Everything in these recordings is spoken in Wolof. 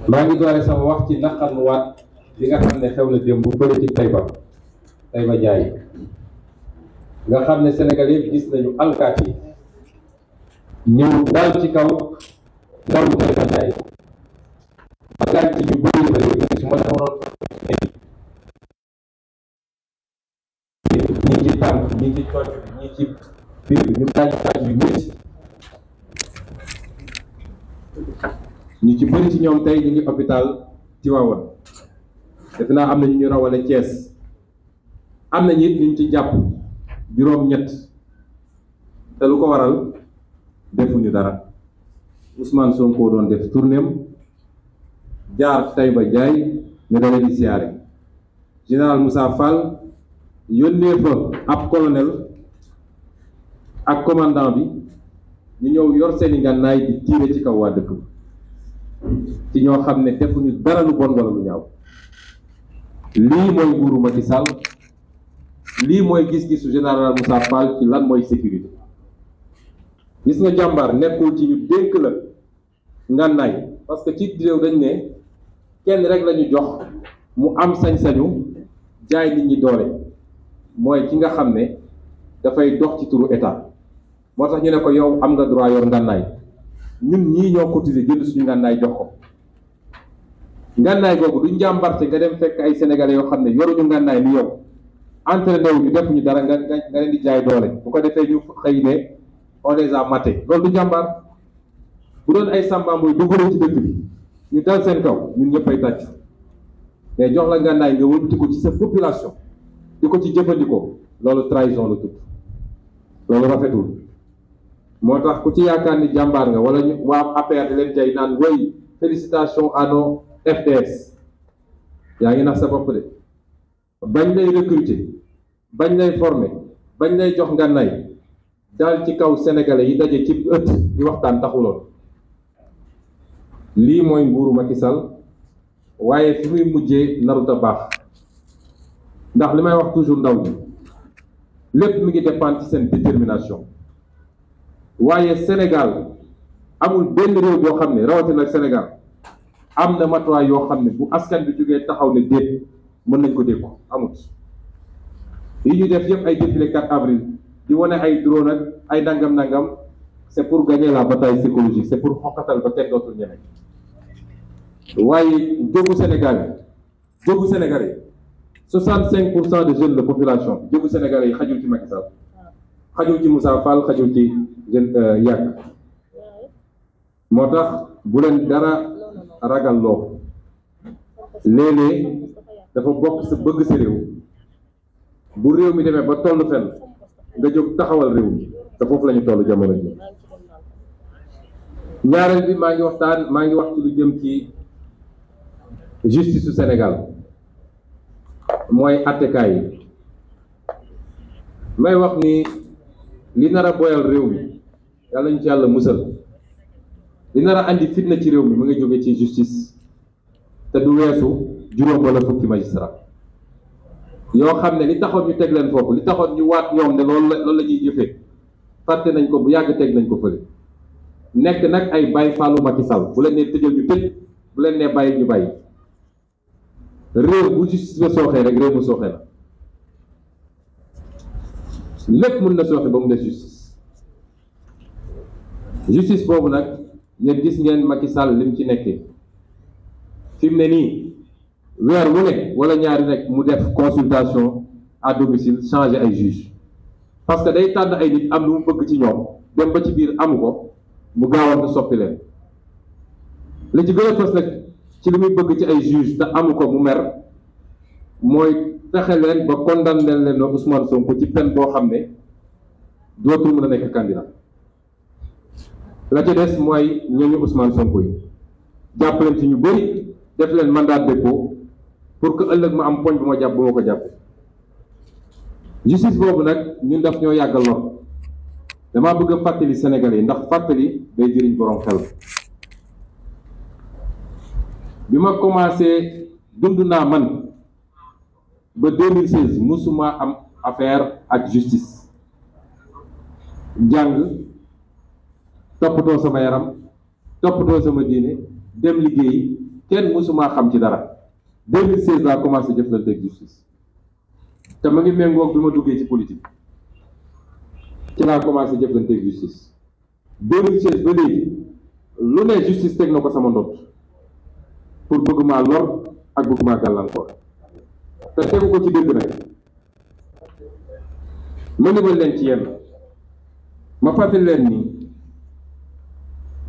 maa ngi doore sama wax ci naqarluwaat li nga xam ne xew na démb bu fële ci Taïba Ndiaye nga xam ne Sénégal yëpp gis nañu alkaati yi ñëw daal ci kaw ndawu Taïba Ndiaye alkaati ñu bëri la su ma demoon ñi ci tànk ñi ci conc bi ñi ci biir ñu gaañ yu métti ñu ci bëri ci ñoom tey ñu ngi hôpital Tivaouane defe naa am na ñu rawale Thiès am na ñit ñu ci jàpp juróom-ñett te lu ko waral defuñu dara Ousmane Sonko doon def tournéem jaar Taïba Ndiaye ñu da leen di siyaare général Moussa Fall yónnee fa ab colonel ak commandant bi ñu ñëw yor seeni ngànnaay di tiire ci kaw waa dëkk ci ñoo xam ne defuñu dara lu bon wala lu ñaaw lii mooy nguuru Macky Sall lii mooy gis-gisu général Moussa Fall ci lan mooy sécurité gis nga jàmbaar nekkul ci ñu dénk la ngànnaay parce que ci réew dañ ne kenn rek la ñu jox mu am sañ-sañu jaay nit ñi doole mooy ki nga xam ne dafay dox ci turu état moo tax ñu ne ko yow am nga droit yor ngànnaay ñun ñii ñoo cotiser jënd suñu ngànnaay jox ko ngànnaay googu du njàmbarte nga dem fekk ay sénégalais yoo xam ne yoruñu ngànnaay ni yow entraîné wu ñu defuñu dara nga leen di jaay doole bu ko defee ñu xëy ne on les a maté loolu du njàmbaar bu doon ay sàmbaamboy duggalee ci dëkk bi ñu dal seen kaw ñun ñëpp ay tàcc mais jox la ngànnaay nga wëlbati ko ci sa population di ko ci jëfandikoo loolu trahison la tudd loolu rafetul moo tax ku ci yaakaar ni jàmbaar nga wala ñu waa APR di leen jay naan woy félicitations à nos FDS yaa ngi nax sa bopp de bañ lay recruter bañ lay former bañ lay jox ngànnaay daal ci kaw sénégalais yi daje ci ëtt di waxtaan taxuloon lii mooy nguuru Macky Sall waaye fi muy mujjee narut a baax ndax li may wax toujours ndaw ñi lépp mi ngi dépendre ci seen détermination waaye Sénégal amul benn réew boo xam ne rawatina Sénégal am na matuwaay yoo xam ne bu askan bi jógee taxaw ne déet mën nañ ko dékku amut yi ñu def yëpp ay défilé 4 avril di wane ay drone ak ay nangam-nangam c'est pour gagner la bataille psychologique c'est pour xokkatal ba kenn dootul ñeme waaye jógu Sénégalais 65% de jeunes de population jógu Sénégalais yi xajul ci Macky Sall xajul ci Moussa Fall xajul ci jeune yàgg moo tax bu leen dara ragal loo léeg-léeg dafa bokk sa bëgg sa réew bu réew mi demee ba toll fenn nga jóg taxawal réew mi te foofu la ñu toll jamono ji ñaareel bi maa ngi wax ci lu jëm ci justice su Sénégal mooy attekaay yi may wax ni li nar a boyal réew mi yàlla ñu ci yàlla musal li nar a andi fitna ci réew mi mu nga jóge ci justice te du weesu juróom wala fukki magistrat yoo xam ne li taxoon ñu teg leen foofu li taxoon ñu waat ñoom ne loolu la ñuy jëfee fàtte nañ ko bu yàgg teg nañ ko fële nekk nag ay bàyyi faalu Macky Sall bu leen nee tëjal ñu tëj bu leen nee bàyyi ñu bàyyi réew bu justice ba sooxee rek réew mu sooxee la lépp mën na sooxe ba mu des justice boobu nag yéen gis ngeen Macky Sall lim ci nekkee fi mu ne nii weer wu ne wala ñaari rek mu def consultation à domicile changer ay juge parce que day tànn ay nit am lu mu bëgg ci ñoom dem ba ci biir amu ko mu gaawantu soppi leen li ci gën a fës nag ci li muy bëgg ci ay juge te amu ko mu mer mooy fexe leen ba condamné leen no Ousmane Sonko ci peine boo xam ne dootul mën a nekk candidat la ca des mooy ñooñu Ousmane Sonko yi jàpp leen ci ñu bëri def leen mandat de dépôt pour que ëllëg ma am poñ bu ma jàpp bu ma ko jàppee justice boobu nag ñun daf ñoo yàggal lor damaa bëgg a fàttali Sénégalais yi ndax fàttali day jëriñ borom xel bi ma commencé dund naa man ba 2016 musuma am affaire ak justice jàng toppatoo sama yaram toppatoo sama diine dem liggéeyi kenn mësumaa xam ci dara 2016 laa commencé jëflante ak justice te ma ngi méngoog bi ma duggee ci politique ci laa commencé jëflante ak justice 2016 ba léegi lu ne justice teg na ko sama ndott pour bëgg maa lor ak bëgg maa gàllankoor te tegu ko ci dëgg nag ma limal leen ci yenn ma fàttali leen ni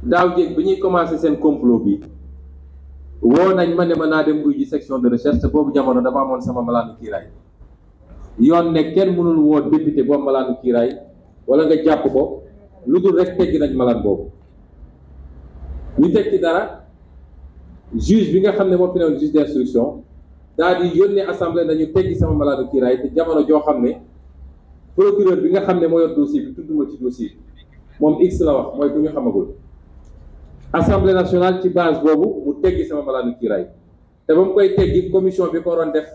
daaw jéeg bi ñuy commencé seen complot bi woo nañ ma ne ma naa dem uy ji section de recherche te boobu jamono dama amoon sama malaanu kiiraay yoon ne kenn mënul woo député boobu malaanu kiiraay wala nga jàpp ko lu dul rek teggi nañ malaan boobu ñu teg ci dara juge bi nga xam ne moo fi newoon juge d'instruction daal di yónnee assemblée nañu teggi sama malaanu kiiraay te jamono joo xam ne procureur bi nga xam ne moo yor dossier bi tudduma ci dossier bi moom x la wax mooy ku ñu xamagul assemblée nationale ci base boobu mu teggi sama malaanu kiiraay te ba mu koy teggi commission bi ko waroon def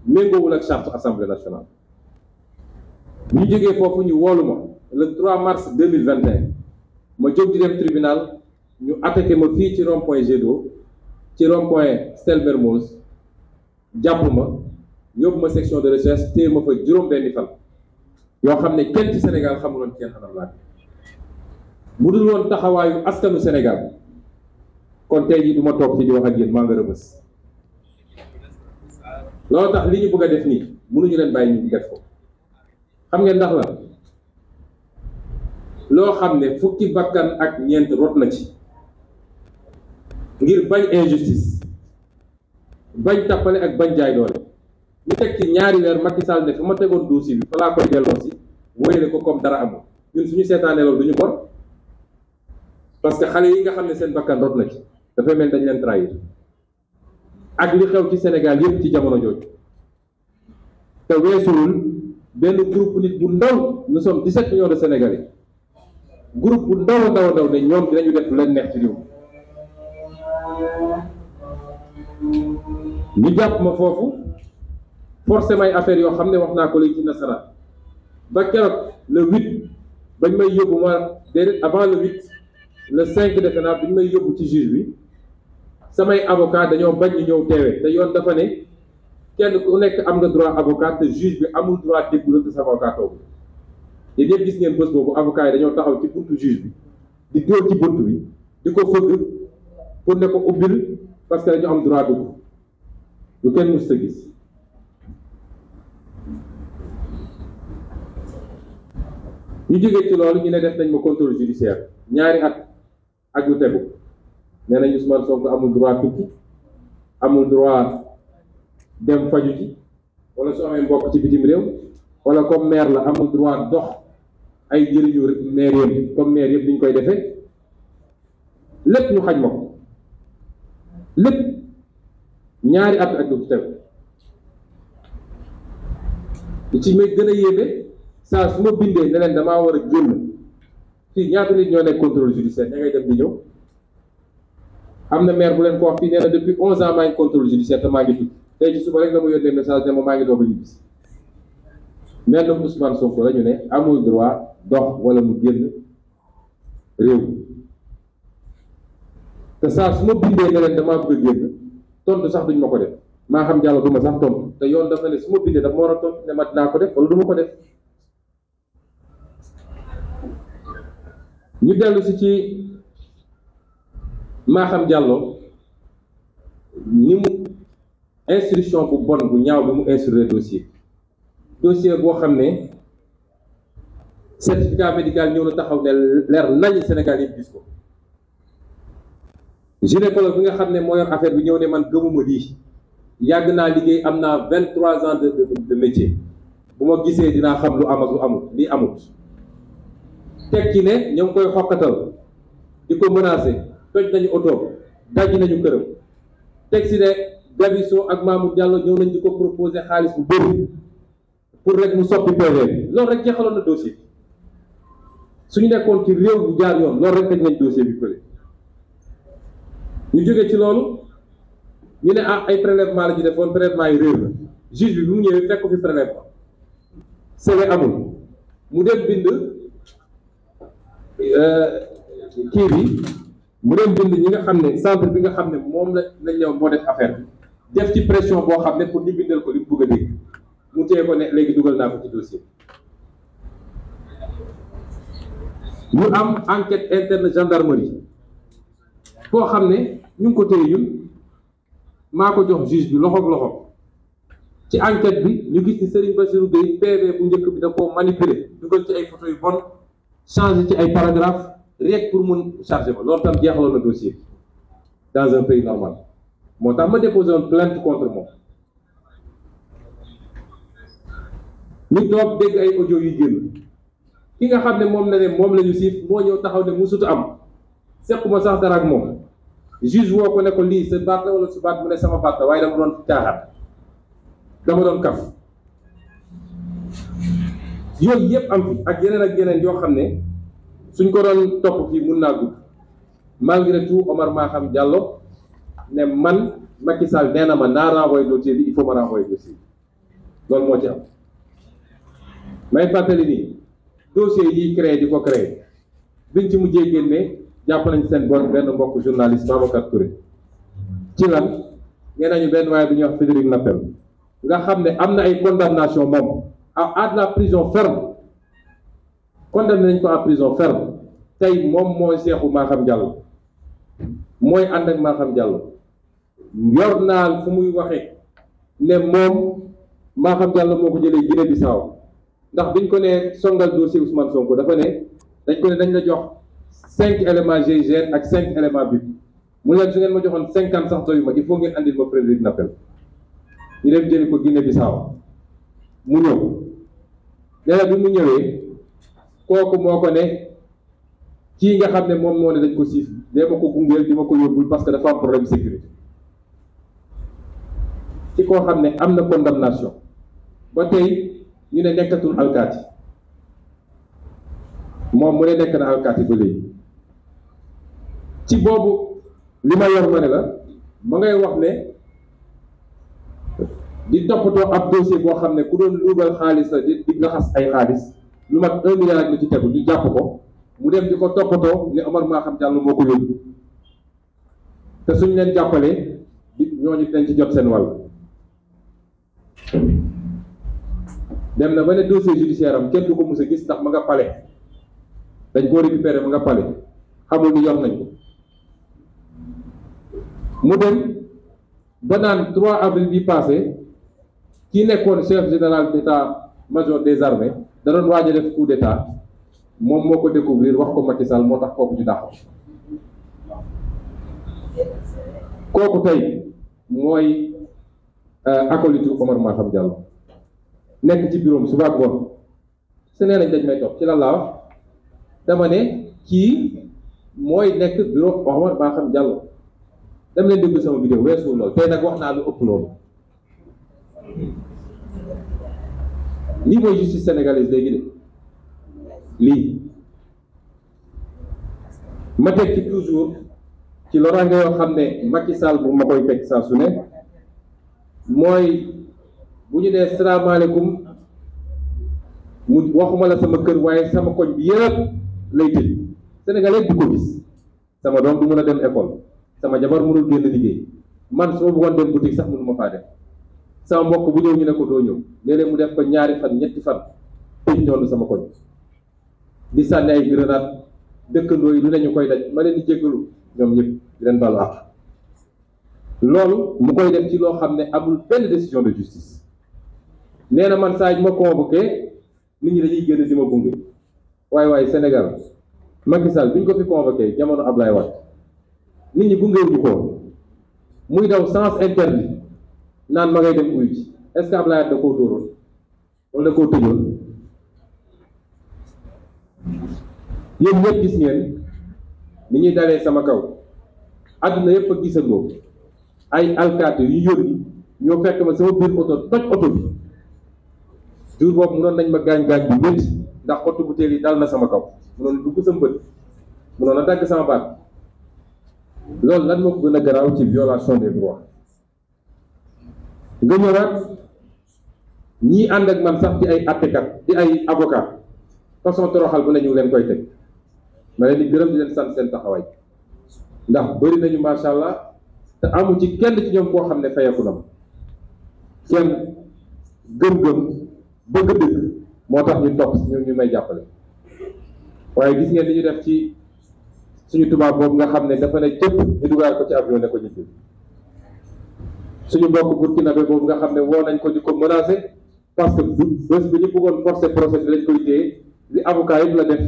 méngoowul ak charte assemblée nationale ñu jógee foofu ñu woolu ma le 3 mars 2021 ma jóg di dem tribunal ñu attaqué ma fii ci rond point Jet d'eau ci rond point Stel Mermoz jàpp ma yóbbu ma section de recherche téye ma fa juróom-benni fan yoo xam ne kenn ci Sénégal xamuloon kenn xanam laa bu dul woon taxawaayu askanu Sénégal kon tey jii du ma toog fii di wax ak yéen maa nga Rebeuss loolu tax li ñu bëgg a def nii mënuñu leen bàyyi ñu def ko xam ngeen ndax la loo xam ne fukki bakkan ak ñeent rot na ci ngir bañ injustice bañ tappale ak bañ jaay doole ñu teg ci ñaari weer Macky Sall ne fa ma tegoon dossier bi fa laa koy delloo si wéyale ko comme dara amul ñun suñu seetaanee loolu du ñu bor parce que xale yi nga xam ne seen bakkan rot na ci dafay mel dañ leen trahir ak li xew ci Sénégal yëpp ci jamono jooju te weesuwul benn groupe nit bu ndaw nous sommes 17 millions de Sénégalais groupe bu ndaw a ndaw ne ñoom dinañu def leen neex ci réew ñu jàpp ma foofu forcément ay affaires yoo xam ne wax naa ko léegi ci nasaraan ba keroog le 8 bañ may yóbbu ma déedéet avant le 8 le 5 defe naa bi ñu may yóbbu ci juge bi samay avocat dañoo bañ ñu ñëw teewee te yoon dafa ne kenn ku nekk am nga droit avocat te juge bi amul droit déglu la sa avocat toog yéen ñëpp gis ngeen bés boobu avocat yi dañoo taxaw ci buntu juge bi di dóor ci buntu bi di ko fëgg pour ne ko ubbil parce que dañu am droit dugg lu kenn mës a gis ñu jógee ci loolu ñu ne def nañ ma contrôle judiciaire ñaari at ak lu tegu nee nañ Ousmane Sonko amul droit tukki amul droit dem faju ji wala su amee mbokk ci bitim réew wala comme maire la amul droit dox ay njëriñu maire yëpp comme maire yëpp ni ñu koy defee lépp ñu xañ ma ko lépp ñaari at ak lu tegu li ci may gën a yéeme saa su ma bindee ne leen damaa war a génn fii ñaata nit ñoo nekk contrôle judiciaire ña ngay dem di ñëw am na maire bu leen ko wax fii nee na depuis 11 ans maa ngi contrôle judiciaire te maa ngi tukki tey ci suba rek la mu yónnee message ne ma maa ngi doog a ñibbisi maire nag Ousmane Sonko la ñu ne amul droit dox wala mu génn réew te saa su ma bindee ne leen damaa bëgg a génn tontu sax duñ ma ko def maa xam jàll du ma sax tontu te yoon dafa ne su ma bindee dafa ma war a tontu ne ma dinaa ko def wala du ma ko def. ñu dellu si ci Maham Diallo ni mu instruction bu bon bu ñaaw bi mu instruire dossier boo xam ne certificat médical ñëw na taxaw ne leer nañ Sénégal yëpp gis ko gynécologue bi nga xam ne moo yor affaire bi ñëw ne man gëmuma lii yàgg naa liggéey am naa 23 ans de métier bu ma gisee dinaa xam lu am ak lu amul lii amut teg ci ne ñoo ngi koy xokkatal di ko menacé toj nañu oto daj nañu këram teg ci ne Gabiso ak Mamour Diallo ñëw nañ di ko proposé xaalis bu bëri pour rek mu soppi PV bi loolu rek jeexaloon na dossier bi suñu nekkoon ci réew bu jaar yoon loolu rek teg nañ dossier bi fële ñu jógee ci loolu ñu ne ay prélèvement la ñu defoon prélèvement yi réew la juge bi bu mu ñëwee fekk ko fi prélèvement CV amul mu dem bind kii bi mu dem bind ñi nga xam ne centre bi nga xam ne moom la ñëw moo def affaire bi def ci pression boo xam ne pour ñu bindal ko li mu bëgg a dégg mu téye ko ne léegi dugal naa ko ci dossier. ñu am enquête interne gendarmerie foo xam ne ñu ngi ko téye ñun maa ko jox juge bi loxoog loxo ci enquête bi ñu gis ni Serigne Bassirou Gueye PV bu njëkk bi da koo manipuler dugal ci ay photos yu bon changer ci ay paragraphes rek pour mun charger ko loolu tam jeexaloon na dossier bi dans un pays normal moo tax ma déposé woon plainte contre moom. ñu toog dégg ay audio yu génn ki nga xam ne moom la ne moom la ñu siif moo ñëw taxaw ne musut am sequma sax dara ak moom juge woo ko ne ko lii sa baat la wala su baat mu ne sama baat la waaye dama doon caaxaan dama doon kaf yooyu yëpp am fi ak yeneen yoo xam ne suñ ko doon topp fii mun naa gudd malgré tout Omar Maham Diallo ne man Macky Sall nee na ma naa renvoyer dossier bi il faut ma renvoyer dossier bi loolu moo ci am may fàttali ni dossier yi créé di ko créé biñ ci mujjee génne jàpp nañ seen bor benn mbokk journaliste Babacar Touré ci lan nee nañu benn waaye bu ñuy wax Frédéric Nappel nga xam ne am na ay condamnation moom à la prison ferme condamné nañ ko à prison ferme tey moom mooy seexu Maham Diallo mooy ànd ak Maham Diallo yor naa fu muy waxee ne moom Maham Diallo moo ko jëlee Guinée Bissau ndax biñ ko ne songal dossier Ousmane Sonko dafa ne dañ ko ne dañ la jox 5 éléments GIGN ak 5 éléments BIP mu leen su ngeen ma joxoon 50 sax doyu ma il faut ngeen andil ma Frédéric Nappel ñu dem jëli ko Guinée Bissau mu ñëw nee na bi mu ñëwee kooku moo ko ne kii nga xam ne moom moo ne dañ ko siif dee ma ko gungeel di ma ko yóbbul parce que dafa am problème sécurité ci koo xam ne am na condamnation ba tey ñu ne nekkatul alkaati moom mu ne nekk na alkaati ba léegi ci boobu li ma yor ma ne la ma ngay wax ne di toppatoo ab dossier boo xam ne ku doon luubal xaalis la di laxas ay xaalis lu mat 1 milliard ak lu ci tegu ñu jàpp ko mu dem di ko toppatoo ne Omar Maham Diallo moo ko yóbbu te suñ leen jàppalee ñooñu dañ ci jot seen wàll. dem na ba ne dossier judiciaire am kenn du ko mës a gis ndax ma nga pale dañ koo récupéré ma nga pale xamul ni yor nañ ko mu dem ba naan 3 avril bi passé kii nekkoon chef général d'état-major des armées da doon waaj a def coup d'état moom moo ko découvrir wax ko Macky Sall moo tax kooku ñu dàq kooku tey mooy acolyte Omar Maham Diallo nekk ci bureau suba ak ngoon su nee nañ dañ may topp ci lan laa wax dama ne kii mooy nekk bureau Omar Maham Diallo dem leen déglu sama vidéo weesuwul loolu tey nag wax naa lu ëpp loolu lii mooy justice sénégalaise léegi de lii ma teg ci toujours ci loraange yoo xam ne Macky Sall bu ma koy teg saa su ne mooy bu ñu nee salaamaaleykum mu waxuma la sama kër waaye sama koñ bi yëpp lay tëj Sénégalais du ko gis sama doom du mën a dem école sama jabar mënul génn liggéey man su ma bëggoon dem boutique sax mënu ma faa dem sama mbokk bu ñëw ñu ne ko doo ñëw léeg-léeg mu def ko 2 fan 3 fan tëj ñoonu sama koñ di sànni ay grenade dëkkandoo yi lu ne ñu koy daj ma leen di jéggalu ñoom ñëpp di leen balu àq loolu mu koy def ci loo xam ne amul benn décision de justice nee na man saa yi ma convoqué nit ñi dañuy génn di ma gunge waaye Sénégal Macky Sall bi ñu ko fi convoqué jamono Ablaye Wade nit ñi gungewuñu ko muy daw sens interdit naan ma ngay dem uyu ci est-ce que Ablaye Wade da koo dóoroon wala da koo tëjoon yéen ñëpp gis ngeen ni ñuy dalee sama kaw àdduna yëpp a gisandoo ay alkaati yu yónni ñoo fekk ma sama biir oto toj oto bi jour boobu mënoon nañ ma gaañ-gaañ bu métti ndax xottu butéel yi dal na sama kaw mënoon dugg sama bët mënoon a dagg sama baat loolu lan moo ko gën a garaaw ci violation des droits nga ñëwaat ñii ànd ak man sax di ay attekat di ay avocat façon toroxal bu ne ñu leen koy teg ma leen di gërëm di leen sant seen taxawaay ndax bëri nañu macha allah te amu ci kenn ci ñoom koo xam ne fayeku na ma kenn gëm-gëm bëgg dëgg moo tax ñu topp ñu may jàppale waaye gis ngeen li ñu def ci suñu tubaab boobu nga xam ne dafa ne cëpp ñu dugal ko ci avion ne ko ñibbi suñu mbokk burkinabé boobu nga xam ne woo nañ ko di ko menacé parce que bés bi ñu bëggoon forcer procès bi lañ koy téye li avocat yëpp la def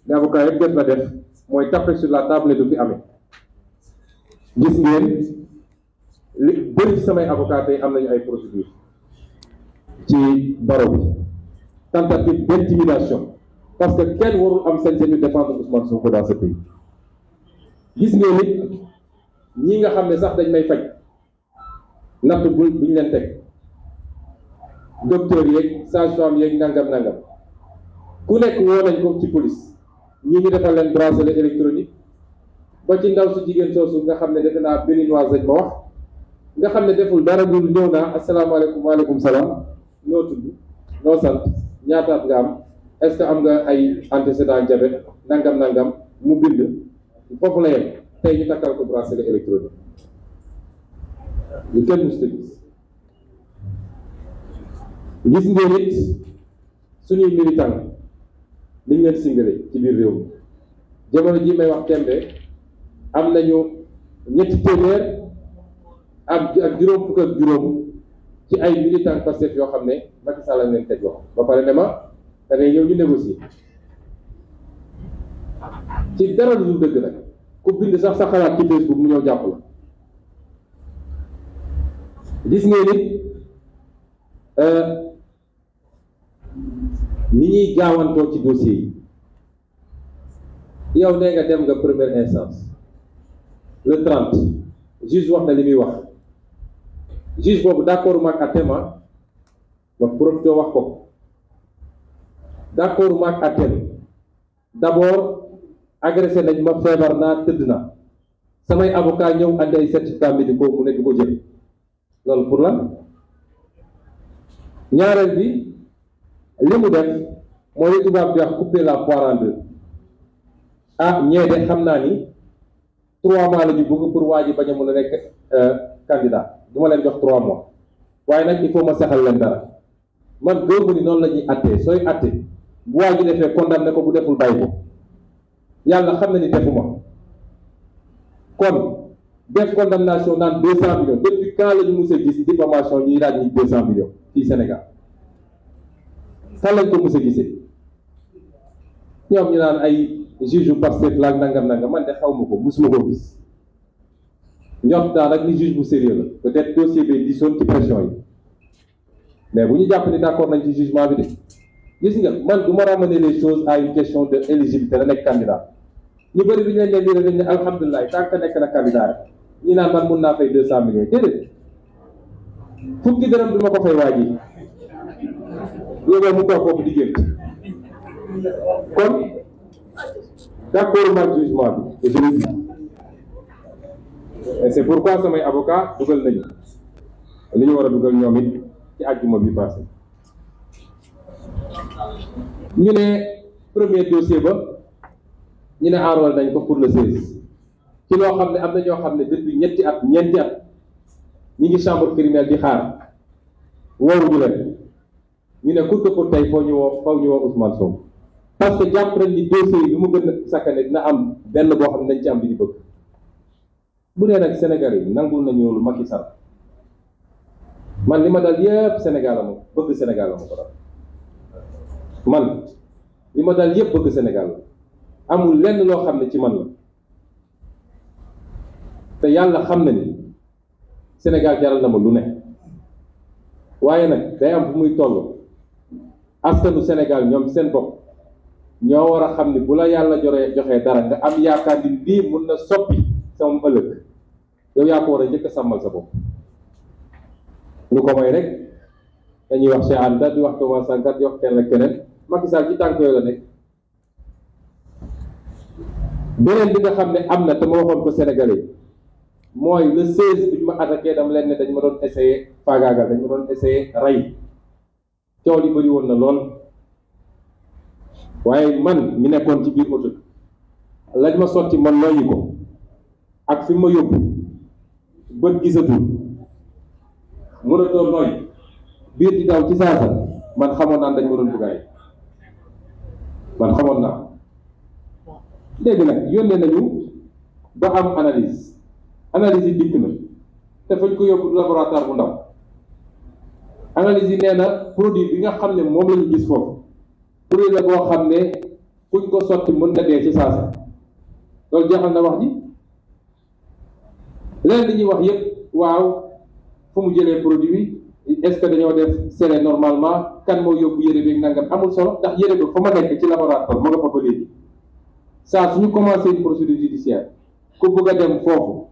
li avocat yëpp def la def mooy taper sur la table du fi amee gis ngeen li bëri ci samay avocat tey am nañu ay procédure ci baro bi tentative d'intimidation parce que kenn warul am sañ-sañu défendre Ousmane Sonko dans ce pays gis ngeen nit ñi nga xam ne sax dañ may faj natt bu ñu leen teg docteur yeeg sage-femme yeeg nangam ku nekk woo nañ ko ci police ñii ñu defal leen bracelet électronique ba ci ndaw su jigéen soosu nga xam ne defe naa béninoise lañ ma wax nga xam ne deful dara dul ñëw naa asalaamaaleykum waaleykum salaam noo tudd noo sant ñaataat nga am est-ce que am nga ay antécédent diabète nangam mu bind foofu la yem tey ñu takkal ko bracelet électronique lu kenn musta gis ngeen it suñuy militant liñ leen singale ci biir réew mi jamono ji may wax tembe am nañu ñetti téeméer ak juróom fukk ak juróom ci ay militant Pastef yoo xam ne Macky Sall leen teg loxo ba pare ne ma da ngay ñëw ñu négocier ci dara lu dul dëgg nag ku bind sax sa xalaat ci Facebook mu ñëw jàpp la gis ngeen it ni ñuy gaawantoo ci dossier yi yow nee nga dem nga première instance le 30 juge wax na li muy wax juge boobu d'accord maak attema ma profité wax ko d'accord maak atem d'abord agressé nañ ma feebar naa tëdd na samay avocat ñëw andi ay certificat médicaux mu ne du ko jël loolu pour lan ñaareel bi li mu def mooy li tubaab di wax couper la poire en deux ñee de xam naa ni 3 mois la ñu bëgg pour waa ji bañ a mën a nekk candidat du ma leen jox 3 mois waaye nag il faut ma saxal leen dara man gëmu ni noonu la ñuy attee sooy attee bu waa ji defee condamné ko bu deful bàyyi ko yàlla xam na ni defuma kon def condamnation naan 200 millions depuis quand la ñu mës a gis diffamation ñuy laaj ñi 200 millions fii Sénégal fan lañ ko mës a gisee ñoom ñu naan ay juge bu Pastef laag nangam man de xaw ma ko musuma koo gis njort naa nag ni juge bu sérieux la peut-être dossier bi disoon ci pression yi mais bu ñu jàpp ni d'accord nañ ci jugement bi de gis nga man du ma ramener les choses à une question de éligibilité la nekk candidat ñu bëri bi ñu leen leen lii dañ ne alhamdulilah tant que nekk na candidat rek ñi naan man mun naa fay 200 millions déedéet fukki dërëm du ma ko fay waa ji yóbboo mu toog foofu di génn kon d'accord mal jugement bi et je le dis et c'est pourquoi samay avocat dugal nañu li ñu war a dugal ñoom it ci àjjuma bi passé ñu ne premier dossier ba ñu ne enrôlé nañ ko pour le 16 ci loo xam ne am na ñoo xam ne depuis ñeenti at ñi ngi chambre criminelle di xaar wooruñu leen ñu ne courte pour tey faw ñu woo Ousmane Sonko parce que jàpp nañ ni dossier yi lu mu gën a sakkane dina am benn boo xam ne dañ ci am li ñu bëgg bu dee nag Sénégal yi nangul nañu lu Macky Sall man li ma dal yëpp Sénégal la moom bëgg Sénégal la ma ko dal man li ma dal yëpp bëgg Sénégal la amul lenn loo xam ne ci man la te yàlla xam na ni Sénégal jaral na ma lu ne waaye nag day am fu muy toll askanu Sénégal ñoom seen bopp ñoo war a xam ni bu la yàlla joxee dara nga am yaakaar ni lii mun na soppi sama ëllëg yow yaa ko war a njëkk a sàmmal sa bopp lu ko may rek dañuy wax Cheikh Anta di wax Thomas Sankara di wax kenn ak keneen Macky Sall ci tànk yooyu la nekk beneen bi nga xam ne am na te ma waxoon ko Sénégalais mooy le 16 bi ñu ma attaqué dama leen ne dañ ma doon essayé faagaagal dañ ma doon essayé rey coow li bëri woon na lool waaye man mi nekkoon ci biir oto lañ ma sotti man noyyi ko ak fi ma yóbbu bët gisatul mënatoo nooy biir di daw ci saasa man xamoon naa dañ ma doon buggaay man xamoon naa léegi nag yónnee nañu ba am analyse yi dikk na te fañ ko yóbbu laboratoire bu ndaw analyse yi nee na produit bi nga xam ne moom la ñu gis foofu produit la boo xam ne kuñ ko sotti mën nga dee ci saasa loolu jeexal na wax ji leneen li ñuy wax yépp waaw fu mu jëlee produit bi est-ce que dañoo def serré normalement kan moo yóbbu yére bi nangam amul solo ndax yére bi fa ma nekk ci laboratoire ma nga fa ba léegi saa suñu commencé une procédure judiciaire ku bëgg a dem foofu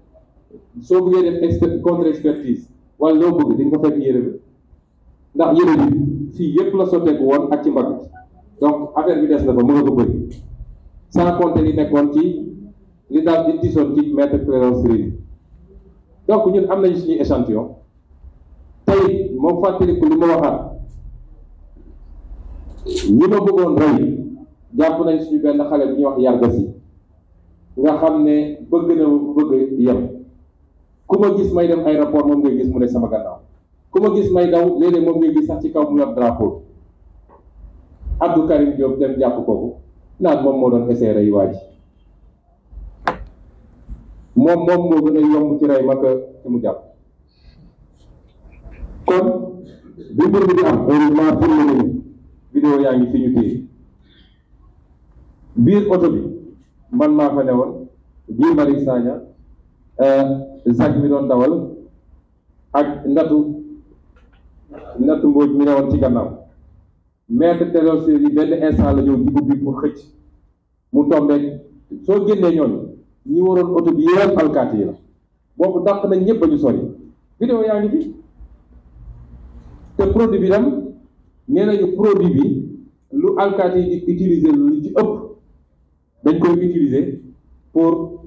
soo bëggee def contre expertise wala loo bëgg di nga ko fekk yére bi ndax yére bi fii yépp la sotteeku woon ak ci mbagg donc affaire bi des na fa mën nga ko bëri sans compter li nekkoon ci li daal di tisoon ci maître Clédor Ciré donc ñun am nañu suñuy échantillon tey moo fàttaliku li ma waxaat ñi ma bëggoon rey jàpp nañ suñu benn xale bu ñuy wax yarga si nga xam ne bëgg na bëgg yem ku ma gis may dem aéroport moom ngay gis mu ne sama gannaaw ku ma gis may daw léeg-léeg moom ngay gis sax ci kaw mu yor drapeau Abdou Karim Diop dem jàpp kooku naan moom moo doon essayé rey waa ji moom moo gën a yomb ci rey ma ko ci mu jàpp kon bi mbir bi di am heureusement filmé nañu vidéo yaa ngi fi ñu téye biir oto bi man maa fa newoon Guy Marius Sagna Zak mi doon dawal ak Ndatu Mbodj mi newoon ci gannaaw maître Clédor Ciré yi benn instant la ñëw di ubbi pour xëcc mu tombé soo génnee ñooñu ñi waroon oto bi yéen alkaati yi la boobu dàq nañ ñëpp ba ñu sori vidéo yaa ngi fi te produit bi tam nee nañu produit bi lu alkaati yi di utiliser lu ci ëpp dañ koy utiliser pour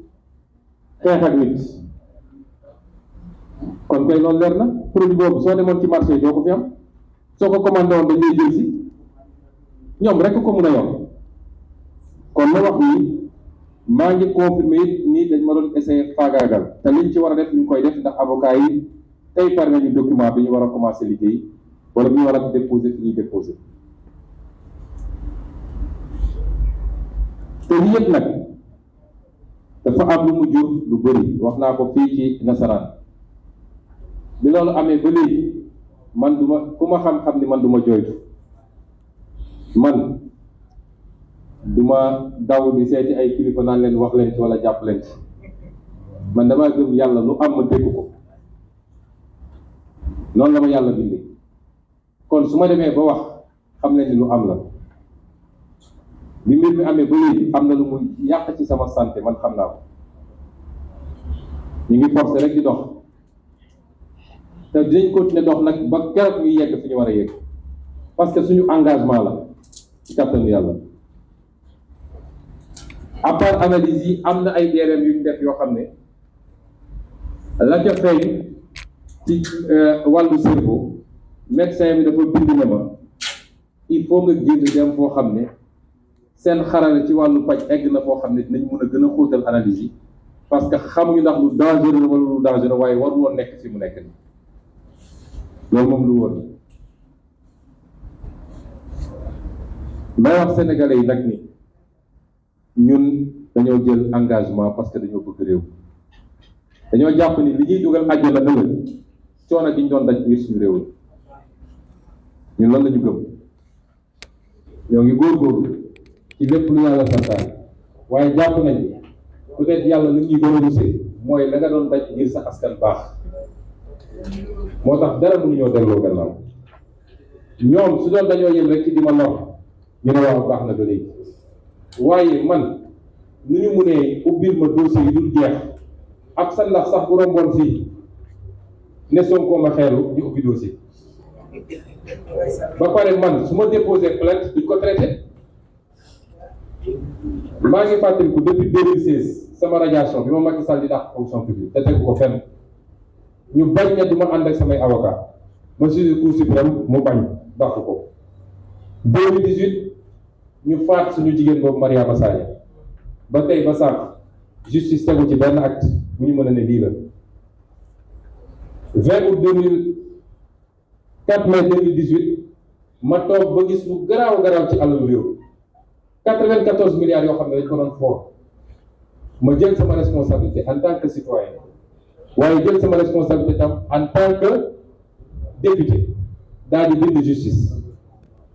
xeex ak nit kon kay loolu leer na produit boobu soo demoon ci marché doo ko fi am soo ko commandé woon dañ lay jël si ñoom rek ko mun a yor kon ma wax ni maa ngi confirmé it nii dañ ma doon essayer faagaagal te liñ ci war a def ñu ngi koy def ndax avocat yi tey pare nañu document bi ñu war a commencé liggéey wala bi ñu war a déposer fi ñuy déposer te lii yëpp nag dafa am lu mu jur lu bëri wax naa ko fii ci nasaraan bi loolu amee ba léegi man du ma ku ma xam-xam ni man du ma jooytu man duma daw di seeti ay kilifa naan leen wax leen ci wala jàpp leen ci man damaa gëm yàlla lu am ma dégg ko noonu la ma yàlla bindee kon su ma demee ba wax xam leen ni lu am la bi mbir mi amee ba léegi am na lu mu yàq ci sama santé man xam naa ko ñu ngi forcé rek di dox te dinañ continuer dox nag ba keroog ñuy yegg fi ñu war a yegg parce que suñu engagement la ci kàttanu yàlla. à part analyse yi am na ay DRM yu ñu def yoo xam ne la ca feeñ ci wàllu cerveau médecin bi dafa bind na ma il faut nga génn dem foo xam ne seen xarale ci wàllu paj egg na foo xam ne dinañ mën a gën a xóotal analyse yi parce que xamuñu ndax lu dangereux la wala lu dangereux waaye war woon nekk fi mu nekk nii loolu moom lu wóor may wax sénégalais yi nag ni ñun dañoo jël engagement parce que dañoo bëgg réew dañoo jàpp ni li ñuy dugal àjjana ëllëg coono gi ñu doon daj ngir suñu réew ñun lan la ñu gëm ñoo ngi góorgóorlu ci lépp lu yàlla santaane waaye jàpp nañ peut-être yàlla li ñuy gën a rusee mooy la nga doon daj ngir sa askan baax moo tax dara mënuñoo delloo gannaaw ñoom su doon dañoo yem rek ci di ma lor ñu ne wax baax na ba léegi waaye man nu ñu mënee ubbil ma dossier yi dul jeex ab sa ndax sax bu romboon fii ne Sonko ma xeelu di ubbi dossier ba pare man su ma déposé plainte duñ ko traité maa ngi fàttaliku depuis 2016 sama radiation bi ma Macky Sall di dàq fonction publique te tegu ko fenn ñu bañ ne du ma ànd ak samay avocat ma saisir Cour suprême mu bañ dàq ko 2018 ñu faat suñu jigéen boobu Mariama Sagna ba tey ba sànq justice tegu ci benn acte bu ñu mën a ne lii la 20 août 4 mai 2018 ma toog ba gis lu garaaw ci alalu réew 94 milliards yoo xam ne dañ ko doon fort ma jël sama responsabilité en tant que citoyen waaye jël sama responsabilité tam en tant que député daal di bind justice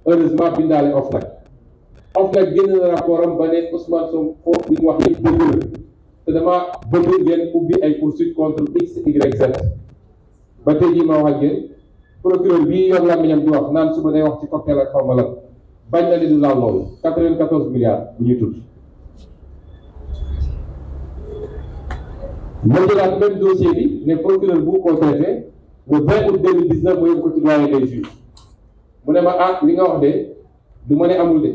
heureusement bindaale OFNAC génn na rapport am ba ne Ousmane Sonko li mu wax yëpp dëgg la te dama bëgg ngeen ubbi ay poursuites contre X Y Z ba tey jii ma wax ak yéen procureur bii yor làmmiñam di wax naan suba day wax ci cocktail ak xaw ma lan bañ na ni du laal loolu 94 milliards bu ñuy tudd. ma jëlaat même dossier bi ne procureur bu ko traité le 20 août 2019 ma yóbbu ko ci doyen des juges mu ne ma ah li nga wax de du ma ne amul de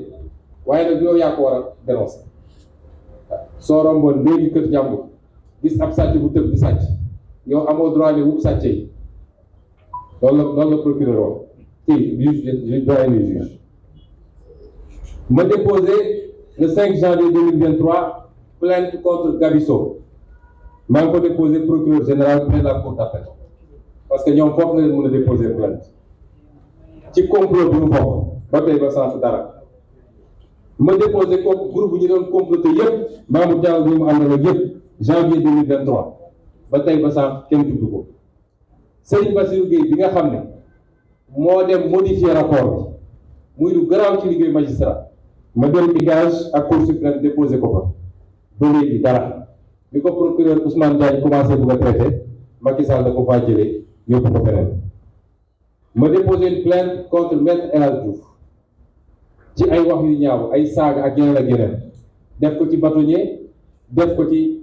waaye nag yow yaa ko war a dénoncer soo romboon léegi kër jàmbur gis ab sàcc bu tëb di sàcc yow amoo droit ne wub sàcce yi loolu la procureur wax ci juge doyen des juges ma déposé le 5 janvier 2023 plainte contre Gabisso maa ngi ko déposé procureur général près de la cour d'appel parce que ñoom foofu nga leen mën a déposé plainte ci complot bi mu bokk ba tey ba sant dara ma déposé ko groupe bu ñu doon comploté yëpp Mamour Diallo bi mu àndal ak yëpp janvier 2023 ba tey ba sant kenn tudd ko Serigne Bassirou Gueye bi nga xam ne moo dem modifier rapport bi muy lu garaaw ci liggéey magistrat ma dem IGAJ ak Cour suprême déposé ko fa ba léegi dara bi ko procureur Ousmane Diagne commencé bu nga traité Macky Sall da ko faa jëlee yóbbu ko feneen ma déposé une plainte contre maître El Hadj Diouf ci ay wax yu ñaaw ay saaga ak yeneen def ko ci bâtonnier def ko ci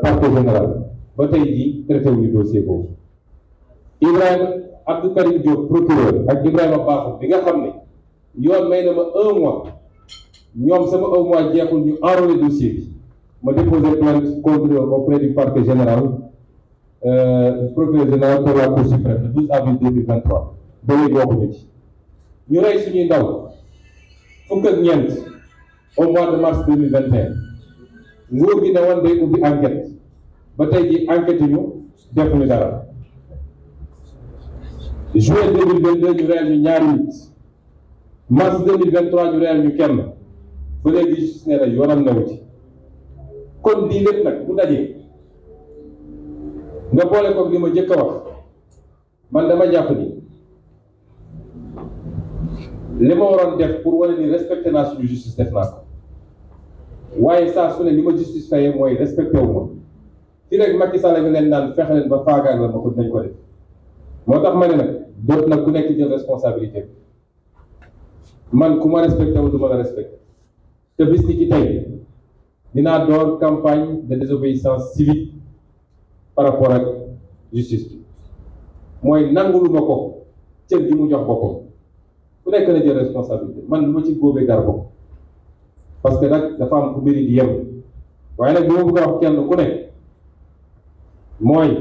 parquet général ba tey jii traité wuñu dossier boobu Ibrahima Abdou Karim Diop procureur ak Ibrahima Bakhoum bi nga xam ne yoon may na ma 1 mois ñoom sama 1 mois jeexul ñu enrôlé dossier bi ma déposé plainte contre auprès du parquet général procureur général pour la Cour suprême le 12 avril 2023 ba léegi waxuñu ci ñu rey suñuy ndaw fukk ak ñeent au mois de mars 2021 nguur gi ne woon day ubbi enquête ba tey ji enquête ñu defuñu dara juin 2022 ñu reyal ñu ñaari nit mars 2023 ñu reyal ñu kenn ba léegi justice nee na yoonam newu ci kon lii lépp nag bu dajee nga boole ko li ma jëkk a wax man dama jàpp ni li ma waroon def pour wane ni respecté naa suñu justice def naa ko waaye saa su ne li ma justice fayee mooy respecté wu ma fi rek Macky Sall nga leen naan fexe leen ba faagaal la ma ko dinañ ko def moo tax ma ne nag doot nag ku nekk jël responsabilité man ku ma respecté wu du ma la respecté te bis ni ki tey dinaa door campagne de désobéissance civique par rapport ak justice bi mooy nangulu ma ko cër gi mu jox boppam ku nekk na jël responsabilité man lu ma ci góobee gar bopp parce que nag dafa am ku mbiri di yem waaye nag bi ma bëgg a wax kenn ku nekk mooy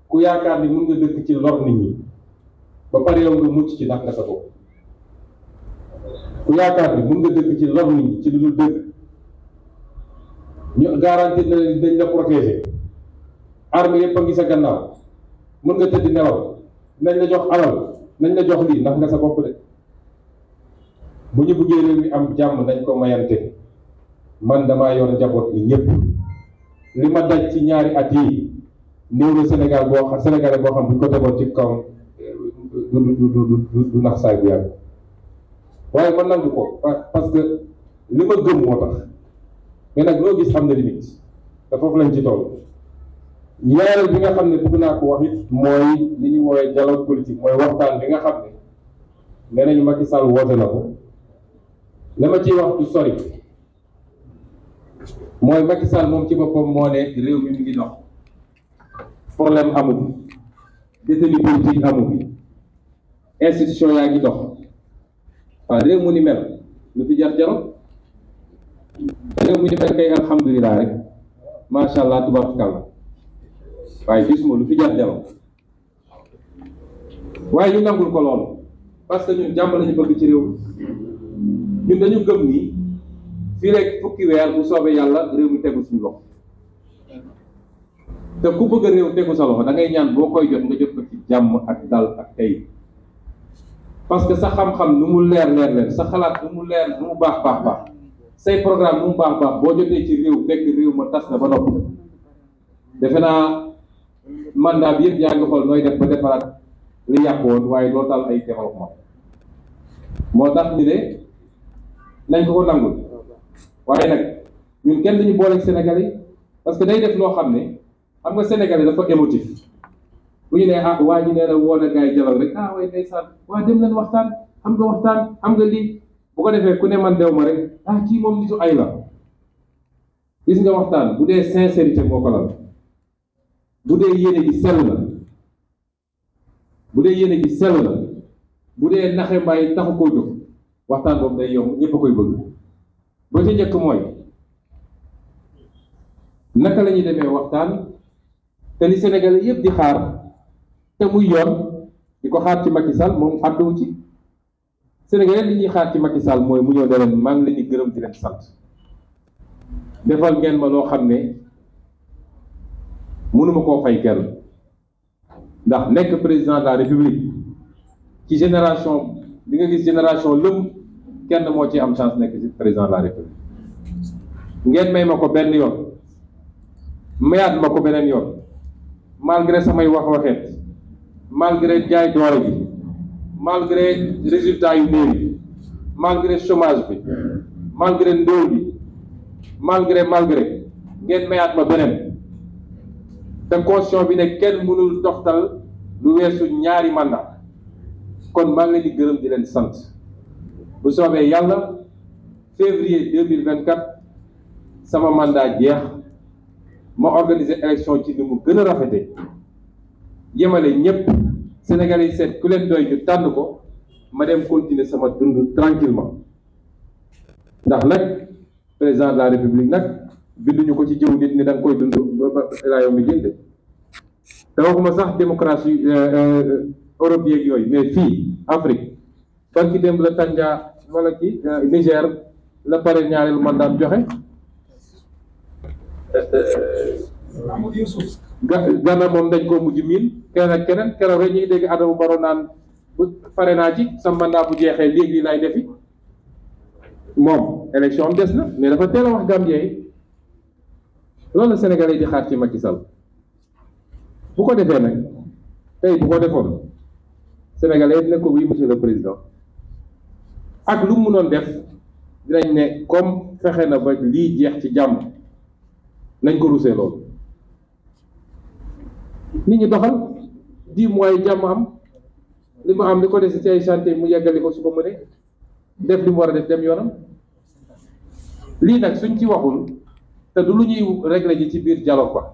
ku yaakaar ni mun nga dëkk ci lor nit ñi ba pare yow nga mucc ci ndax nga sa bopp ku yaakaar ni mun nga dëkk ci lor nit ñi ci lu dul dëgg ñu garanti na dañ la protéger arme yëpp a ngi sa gannaaw mën nga tëdd nelaw nañ la jox alal nañ la jox lii ndax nga sa bopp de bu ñu bëggee réew mi am jàmm nañ ko mayante man damaa yor njaboot ni ñëpp li ma daj ci ñaari at yi néew na Sénégal boo xam Sénégalais boo xam bu ñu ko tegoon ci kawam du nax saay bu yàgg waaye man nangu ko parce que li ma gëm moo tax mais nag loo gis xam na limite te foofu lañ ci toll ñaareel bi nga xam ne bëgg naa ko wax it mooy li ñu woowee dialogue politique mooy waxtaan bi nga xam ne nee nañu Macky Sall woote na ko la ma ciy wax du sori mooy Macky Sall moom ci boppam moo ne réew mi ngi dox problème amu fi détenu politique amu fi institution yaa ngi dox waaw réew mu ni mel lu fi jar dialogue réew mu ni mel kay alhamdulilah rek macha allah tubaarkalla waaye gisuma lu fi jar dialogue waaye ñu nangul ko loolu parce que ñun jàmm lañu bëgg ci réew ñun dañu gëm ni fii rek fukki weer bu soobee yàlla réew mi tegu suñu loxo te ku bëgg réew tegu sa loxo da ngay ñaan boo koy jot nga jot ko ci jàmm ak dal ak tey parce que sa xam-xam nu mu leer sa xalaat nu mu leer nu mu baax say programme nu mu baax boo jotee ci réew fekk réew ma tas na ba noppi defe naa mandat bi yëpp yaa ngi xool nooy def ba defaraat li yàqu woon waaye doo tal ay développement moo tax ñu ne nañ ko nangul waaye nag ñun kenn duñu booleeg Sénégalais yi parce que day def loo xam ne xam nga Sénégalais dafa émotif bu ñu nee waa ji nee na woo na gars yi jalaw rek waaye ndeysaan waa dem leen waxtaan am nga lii bu ko defee ku ne man dew ma rek kii moom nitu ay la gis nga waxtaan bu dee sincérité moo ko lal bu dee yéene gi sell la bu dee naxe mbaay taxu koo jóg waxtaan boobu day yomb ñëpp a koy bëgg ba ca njëkk mooy naka la ñuy demee waxtaan te li Sénégalais yëpp di xaar te muy yoon di ko xaar ci Macky Sall moom àdduwu ci Sénégalais li ñuy xaar ci Macky Sall mooy mu ñëw ne leen maa ngi leen di gërëm di leen sant defal ngeen ma loo xam ne mënuma koo fay kenn ndax nekk président de la République ci génération di nga gis génération lëm kenn moo ci am chance nekk ci président de la République ngeen may ma ko benn yoon mayaat ma ko beneen yoon malgré samay waxeet malgré jaay doole bi malgré résultat yu néew yi malgré chômage bi malgré ndóol bi malgré ngeen mayaat ma beneen te constitution bi ne kenn mënul toftal lu weesu ñaari mandat kon maa ngi leen di gërëm di leen sant bu soobee yàlla février 2024 sama mandat jeex ma organiser élection ci ni mu gën a rafete yemale ñëpp Sénégalais yi seet ku leen doy ñu tànn ko ma dem continuer sama dund tranquillement ndax nag président de la République nag binduñu ko ci jëw nit ni da nga koy dund ba laa yow mi jënd te waxuma sax démocratie Europe yeeg yooyu mais fii Afrique barki démb la Tanja wala ci Niger la pare ñaareelu mandat joxe Gana moom dañ koo mujj miin keneen ak keneen keroog rek ñuy dégg Adama Barrow naan bu pare naa ci sa mandat bu jeexee léegi lay defi moom élection am des na mais dafa teel a wax Gambien yi loolu la Sénégalais yi di xaar ci Macky Sall bu ko defee nag tey bu ko defoon Sénégalais yi ne ko oui monsieur le président ak lu mu mënoon def dinañ ne comme fexe na ba lii jeex ci jàmm nañ ko rusee loolu nit ñi doxal 10 mois yi jàmm am li mu am li ko dese ci ay chantier mu yeggali ko su ko mënee def li mu war a def dem yoonam lii nag suñ ci waxul te du lu ñuy régler ji ci biir dialogue quoi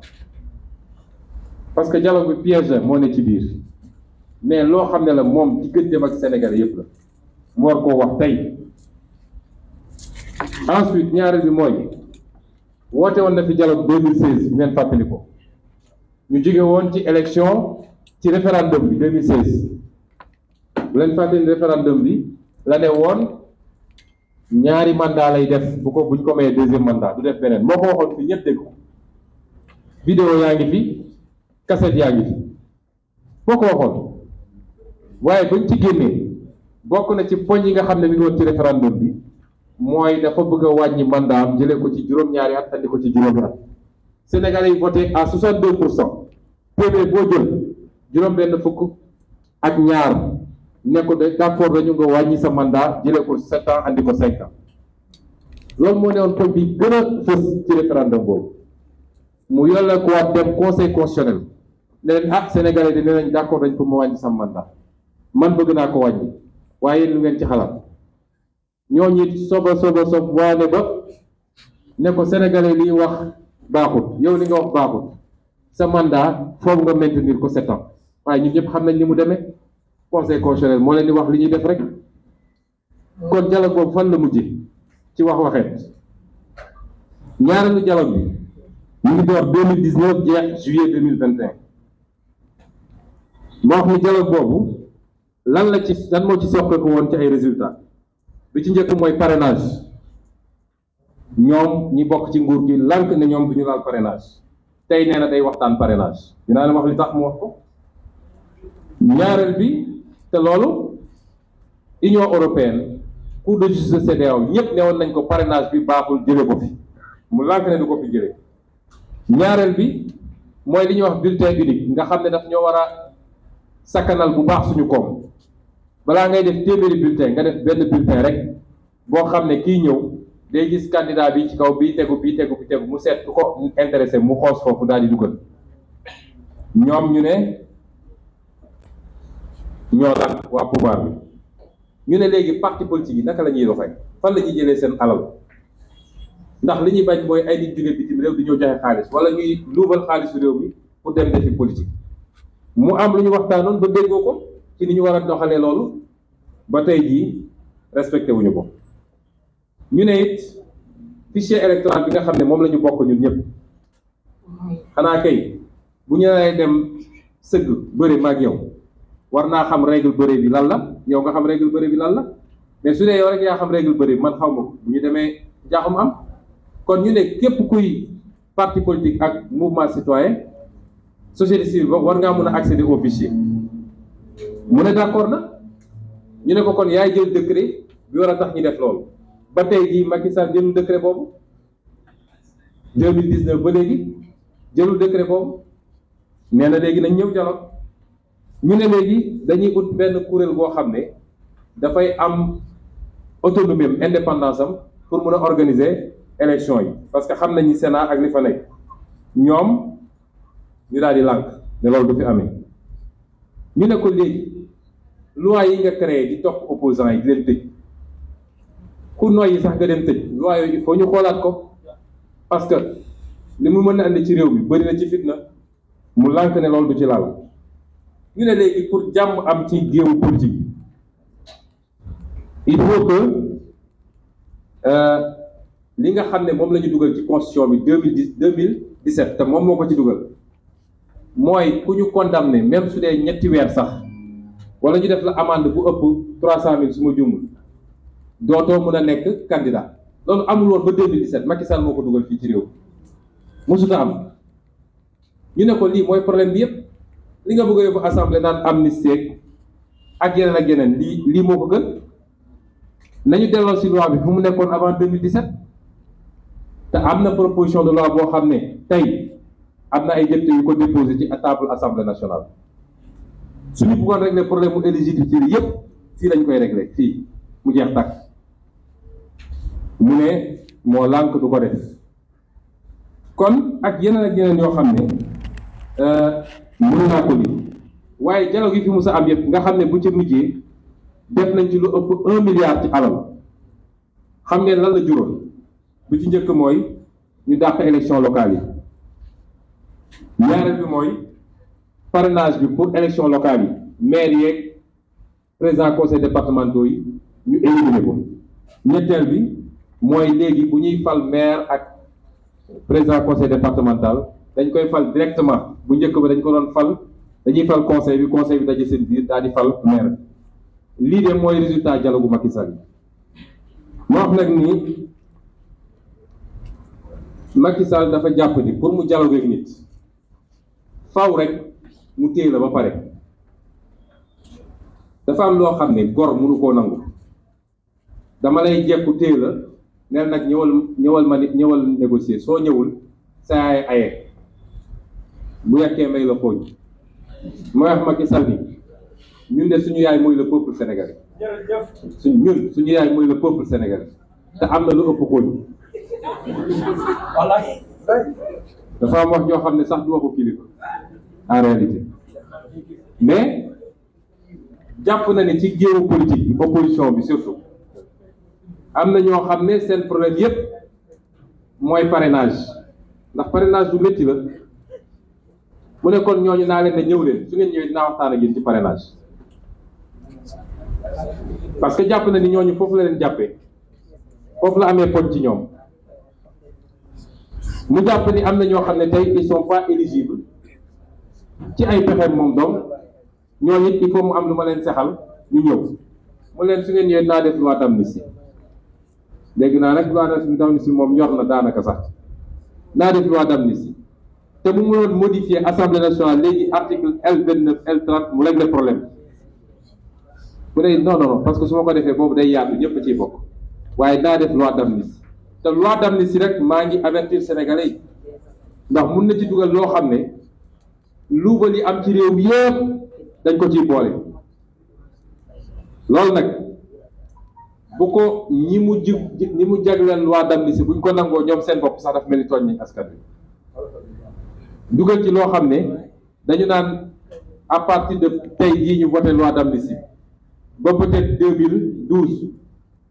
parce que dialogue bi piège la moo ne ci biir mais loo xam ne la moom digganteem ak Sénégalais yëpp la mu war koo wax tey. ensuite ñaareel bi mooy woote woon na fi dialogue 2016 bu ngeen fàttali ko ñu jóge woon ci élection ci référendum bi 2016 bu leen fàttali référendum bi la ne woon ñaari mandat lay def buñ ko mayee deuxième mandat du def beneen moo ko waxoon fi ñëpp dégg ko vidéo yaa ngi fi cassette yaa ngi fi moo ko waxoon waaye buñ ci génnee bokk na ci poñ yi nga xam ne mi ngi woon ci référendum bi mooy dafa bëgg a wàññi mandat am jëlee ko ci juróom-ñaari at andi ko ci juróomi at Sénégalais yi voté à 62%. téeméer boo jël juróom-benn fukk ak ñaar ne ko d'accord dañu nga wàññi sa mandat jëlee ko 7 ans andi ko 5 ans loolu moo ne woon poñ bi gën a fës ci référendum boobu mu yàlla ko waat dem conseil constitutionnel ne leen Sénégalais yi nee nañ d'accord dañ pour ma wàññi sa mandat man bëgg naa ko wàññi waaye lu ngeen ci xalaat ñooñu sob waane ba ne ko Sénégalais liy wax baaxut yow li nga wax baaxut sa mandat foofu nga maintenir ko 7 ans waaye ñun ñëpp xam nañ ni mu demee conseil constitutionnel moo leen di wax li ñuy def rek kon dialogue boobu fan la mujje ci waxeet ñaareelu dialogue bi ñu ngi door 2019 jeex juillet 2021 moo wax ni dialogue boobu lan moo ci soppeeku woon ci ay résultats bi ci njëkk mooy parrainage ñoom ñi bokk ci nguur gi lànk ne ñoom du ñu laal parrainage tey nee na day waxtaan parrainage dinaa leen wax li tax mu wax ko. ñaareel bi te loolu Union européenne Cour de justice CEDEAO ñëpp newoon nañ ko parrainage bi baaxul jële ko fi mu lànk ne du ko fi jële. ñaareel bi mooy li ñuy wax bulletin unique nga xam ne daf ñoo war a sakkanal bu baax suñu koom balaa ngay def téeméeri bulletin nga def benn bulletin rek boo xam ne kii ñëw day gis candidat bi ci kaw bii tegu mu seet ku ko intéressé mu xoos foofu daal di dugal. ñoom ñu ne ñoo nag waa pouvoir bi ñu ne léegi parti politique yi naka la ñuy doxee fan la ñuy jëlee seen alal ndax li ñuy bañ mooy ay nit jóge bitim réew di ñëw joxe xaalis wala ñuy luubal xaalisu réew mi pour dem defi politique. mu am lu ñu waxtaanoon ba déggoo ko ci ni ñu war a doxalee loolu ba tey jii respecté wuñu ko. ñu ne it fichier électoral bi nga xam ne moom la ñu bokk ñun ñëpp xanaa kay bu ñu lay dem sëgg bëri maag yow war naa xam règle bëri bi lan la yow nga xam règle bëri bi lan la mais su dee yow rek yaa xam règle bëri bi man xaw ma ko bu ñu demee jaaxum am. kon ñu ne képp kuy parti politique ak mouvement citoyen société civile boobu war ngaa mën a accéder au fichier mu ne d'accord na ñu ne ko kon yaay jël décret bi war a tax ñu def loolu ba tey jii Macky Sall jëlul décret boobu 2019 ba léegi jëlul décret boobu nee na léegi nañ ñëw dialogue ñu ne léegi dañuy ut benn kuréel boo xam ne dafay am autonomie am indépendance am pour mën a organiser élection yi parce que xam nañu Sénat ak li fa nekk ñoom ñu daal di lànk ne loolu du fi amee ñu ne ko léegi loi yi nga créé di topp opposants yi di leen tëj ku noyyi sax nga dem tëj loi yooyu il faut ñu xoolaat ko parce que li mu mën a andi ci réew mi bëri na ci fitna mu lànk ne loolu du ci laal ñu ne léegi pour jàmm am ci géewu politique il faut que li nga xam ne moom la ñu dugal ci constitution bi 2017 te moom moo ko ci dugal mooy ku ñu condamné même su dee ñetti weer sax wala ñu def la amende bu ëpp 300 000 su ma juumul dootoo mën a nekk candidat loolu amul woon ba 2017 Macky Sall moo ko dugal fii ci réew mosuta am ñu ne ko lii mooy problème bi yëpp li nga bëgg a yóbbu assemblée naan amnistie ak yeneen lii moo ko gën nañu delloo si loi bi fu mu nekkoon avant 2017 te am na proposition de loi boo xam ne tey am na ay député yu ko déposé ci table assemblée nationale suñu bëggoon régler problème mu éligibilité yëpp fii lañ koy régler fii mu jeex tàkk mu ne moo lànk du ko def kon ak yeneen yoo xam ne mënu naa ko lii waaye dialogue yi fi musa am yëpp nga xam ne bu ca mujjee def nañ ci lu ëpp 1 milliard ci alal xam ngeen lan la juróon bu ci njëkk mooy ñu dàq élection locale yi ñaareel bi mooy parrainage bi pour élection locale yi maire yeeg président conseil départementaux yi ñu éliminer ko ñetteel bi mooy léegi bu ñuy fal maire ak président conseil départemental dañ koy fal directement bu njëkk ba dañ ko doon fal dañuy fal conseil bi daje seen biir daal di fal maire lii de mooy résultat dialogue Macky Sall moo wax nag ni Macky Sall dafa jàpp ni pour mu dialogue ak nit faw rek mu téye la ba pare dafa am loo xam ne gor mënu koo nangu dama lay jekku téye la neen nag ñëwal négocier soo ñëwul sa yaay aye bu yekkee may la xooñ mooy wax Macky Sall ni ñun de suñu yaay mooy le peuple sénégalais suñu yaay mooy le peuple sénégalais te am na lu ëpp xooñ dafa am wax ñoo xam ne sax du waxu kilifa en réalité mais jàpp na ne ci géewu politique bi opposition bi surtout am na ñoo xam ne seen problème yépp mooy parrainage ndax parrainage du métti la mu ne kon ñooñu naa leen ne ñëw leen su ngeen ñëwee dinaa waxtaan ak yéen ci parrainage parce que jàpp na ni ñooñu foofu la leen jàppee foofu la amee poñ ci ñoom mu jàpp ni am na ñoo xam ne tey ils sont pas éligibles ci ay pexeem moom donc ñooñu it il faut mu am lu ma leen sexal ñu ñëw mu leen su ngeen ñëwee naa def loi d'amnistie léegi naa nag loi d'amnistie moom ñor na daanaka sax naa def loi d'amnistie te mu mënoon modifier assemblée nationale léegi article L29 L30 mu régler problème bu dee non parce que su ma ko defee boobu day yaatu ñëpp ciy bokk waaye daa def loi d'amnistie te loi d'amnistie rek maa ngi avertir sénégalais yi ndax mun na ci dugal loo xam ne luubal yi am ci réew mi yëpp dañ ko ciy boole loolu nag bu ko ñi mu jagleel loi d'amnistie buñ ko nangoo ñoom seen bopp sax daf mel ni tooñ nañ askan bi dugal ci loo xam ne dañu naan à partir de tey jii ñu voté loi d'amnistie ba peut-être 2012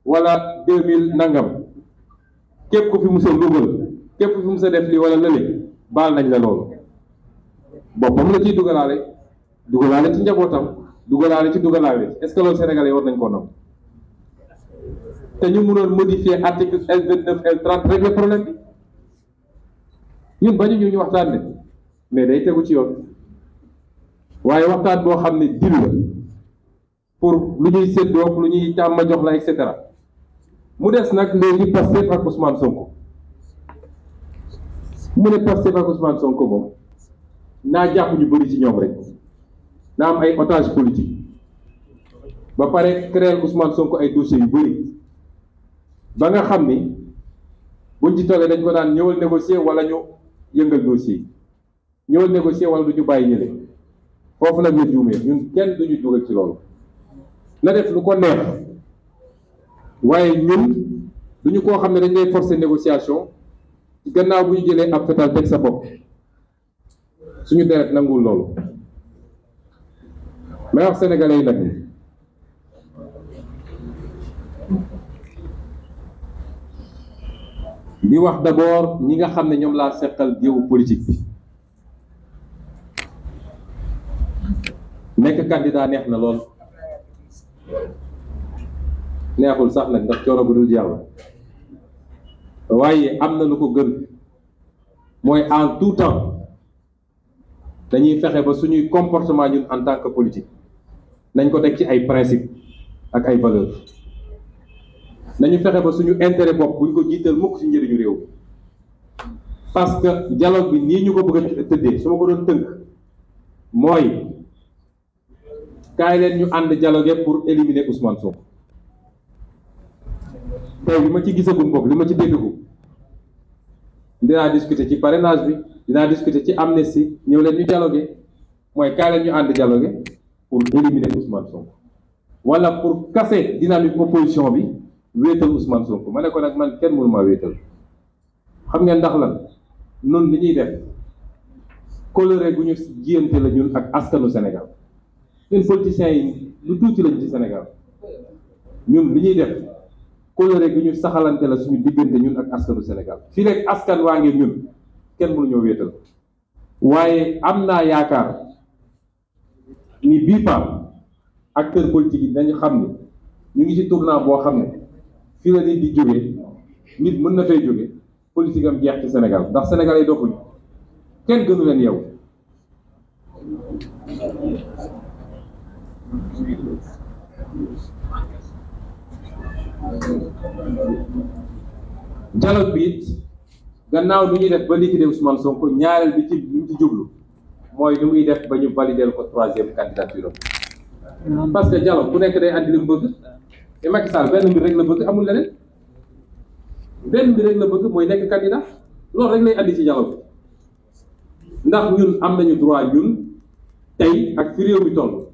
wala 2000 nangam képp ku fi mus a luubal képp ku fi mus a def lii wala lële baal nañ la loolu boppam la ciy dugalaale ci njabootam dugalaale ci est-ce que loolu Sénégalais yi war nañ koo nam te ñu mënoon modifier article L29 L30 régler problème bi ñun bañu ñu waxtaan ne mais day tegu ci yoon waaye waxtaan boo xam ne dil la pour lu ñuy séddoo lu ñuy tàmm jox la et cetera mu des nag léegi Pastef ak Ousmane Sonko mu ne Pastef ak Ousmane Sonko moom naa jàpp ñu bëri ci ñoom rek naa am ay otage politique ba pare créer Ousmane Sonko ay dossiers yu bëri ba nga xam ni buñ ci tollee dañ ko daan ñëwal négocier wala ñu yëngal dossier ñëwal négocier wala du ñu bàyyi ñële foofu nag ñu juumee ñun kenn duñu dugal ci loolu na def lu ko neex waaye ñun duñu koo xam ne dañ lay forcer négociation ci gannaaw bu ñu jëlee ab fetal teg sa bopp suñu deret nanguwul loolu may wax sénégalais yi nag di wax d'abord ñi nga xam ne ñoom laa seqal géewu politique bi nekk candidat neex na lool neexul sax nag ndax coono bu dul yàlla waaye am na lu ko gën mooy en tout temps dañuy fexe ba suñuy comportement ñun en tant que politique nañ ko teg ci ay principe ak ay valeurs nañu fexe ba suñu intérêt bopp buñ ko jiital mukk ci njëriñu réew parce que dialogue bi nii ñu ko bëgg a tëddee su ma ko doon tënk mooy kaay leen ñu ànd dialogue pour éliminer Ousmane Sonko tey bi ma ci gisagum boog li ma ci déggagum dinaa discuter ci parrainage bi dinaa discuter ci amnistie ñëw leen ñu dialogue mooy kaay leen ñu ànd dialogue pour éliminer Ousmane Sonko wala pour casser dynamique opposition bi wéetal Ousmane Sonko ma ne ko nag man kenn mënu maa wéetal xam ngeen ndax lan noonu li ñuy def coloré gu ñu jiyante la ñun ak askanu Sénégal ñun politiciens yi lu tuuti lañ ci Sénégal ñun li ñuy def coloré gu ñu saxalante la suñu diggante ñun ak askanu Sénégal fii rek askan waa ngi ñun kenn mënu ñoo wéetal waaye am naa yaakaar ni bii pa acteur politique yi dañu xam ni ñu ngi ci tournant boo xam ne fii la nit di jógee nit mën na fay jóge politique am jeex ci Sénégal ndax Sénégal yi doxuñ kenn gënu leen yow dialogue bi it gannaaw nu ñuy def ba liquider Ousmane Sonko ñaareel bi ci li ñu ci jublu mooy nu muy def ba ñu valider ko 3e candidature parce que dialogue ku nekk day andi li mu bëgg te Macky Sall benn mbir rek la bëgg amul leneen benn mbir rek la bëgg mooy nekk candidat loolu rek lay andi ci dialogue ndax ñun am nañu droit ñun tey ak fi réew mi toll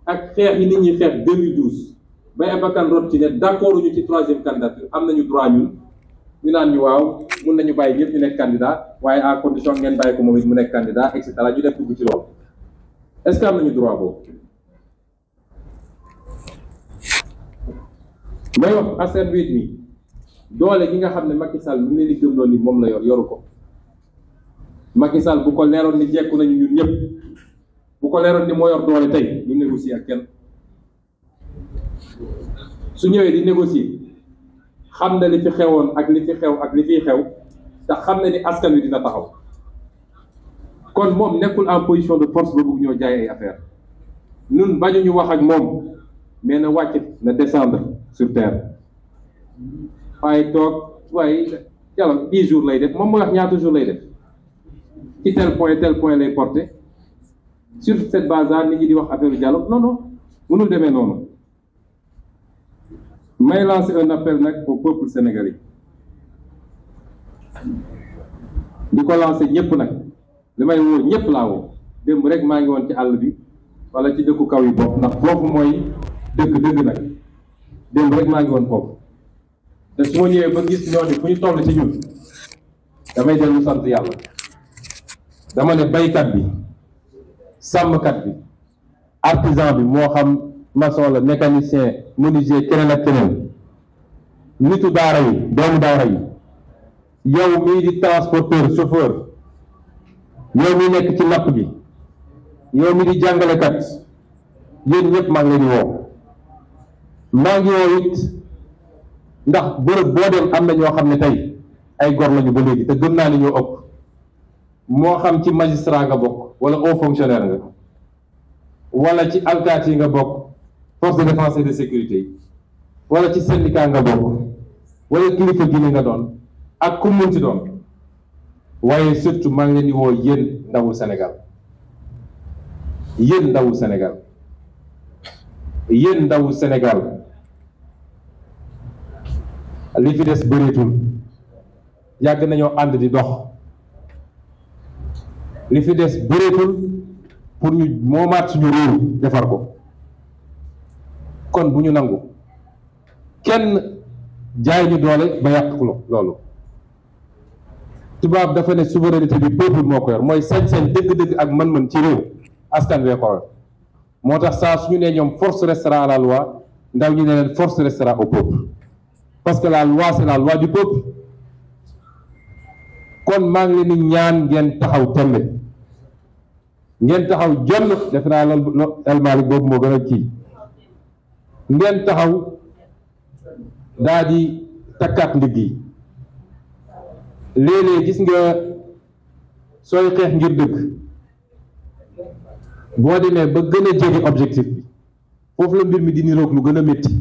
ak xeex yi nit ñi xeex 2012 bay Abakan rot ci ne d'accord ñu ci 3e candidature am nañu droit ñun ñu naan ñu waaw mun nañu bàyyi ñëpp ñu nekk candidat waaye à condition ngeen bàyyi ko moom it mu nekk candidat et cetera ñu def dugg ci loolu est-ce que am nañu droit boobu. may wax affaire bi nii doole gi nga xam ne Macky Sall lu ne li gëm doon ni moom la yoru ko Macky Sall bu ko leeroon ni jekku nañu ñun ñëpp bu ko leeroon ni moo yor doole tey ñu négocier ak kenn su ñëwee di négocier xam na li fi xewoon ak li fi xew ak li fiy xew te xam na ni askan wi dina taxaw kon moom nekkul en position de force ba bëgg ñoo jaay ay affaire ñun bañuñu wax ak moom mais na wàcc na descendre sur terre waaye toog waaye dialogue 10 jours lay def moom mooy wax ñaata jours lay def ci tel point lay porter sur cette base là nit ñi di wax affaire dialogue non mënul demee noonu. may lancer un appel nag au peuple sénégalais di ko lancer ñëpp nag li may woo ñëpp laa woo démb rek maa ngi woon ci àll bi wala ci dëkku kaw yi bopp ndax foofu mooy dëgg nag démb rek maa ngi woon foofu te su ma ñëwee ba gis ñooñu fu ñu toll ci ñun damay dellu sant yàlla. dama ne baykat bi sàmmkat bi artisan bi moo xam maçon la mécanicien menuisier keneen ak keneen nitu daara yi doomu daara yi yow mii di transporteur chauffeur yow mi nekk ci napp bi yow mi di jàngalekat yéen ñëpp maa ngi leen di woo maa ngi woo it ndax bërëb boo dem am na ñoo xam ne tey ay gor lañu ba léegi te gëm naa ni ñoo ëpp moo xam ci magistrat nga bokk wala haut fonctionnaire nga wala ci alkaati yi nga bokk force de défense et de sécurité yi wala ci syndicat nga bokk wala kilifa diine nga doon ak ku munti doon waaye surtout maa ngi leen di woo yéen ndawul Sénégal yéen ndawul Sénégal yéen ndawul Sénégal li fi des bëreetul yàgg nañoo ànd di dox li fi des bëreetul pour ñu moomaat suñu réew defar ko kon bu ñu nangu kenn jaay ñu doole ba yàq loolu tubaab dafa ne souveraineté bi peuple moo ko yor mooy sañ-sañ dëgg-dëgg ak mën-mën ci réew askan wee ko yor moo tax saa suñu nee ñoom force restera à la loi ndaw ñu ne leen force restera au peuple parce que la loi c'est la loi du peuple kon maa ngi leen di ñaan ngeen taxaw tembe ngeen taxaw jonn def naa loolu El Malick boobu moo gën a kii ngeen taxaw daa di takkaat ndigg yi léeg-léeg gis nga sooy xeex ngir dëgg boo demee ba gën a jege objectif bi foofu la mbir mi di niroog lu gën a métti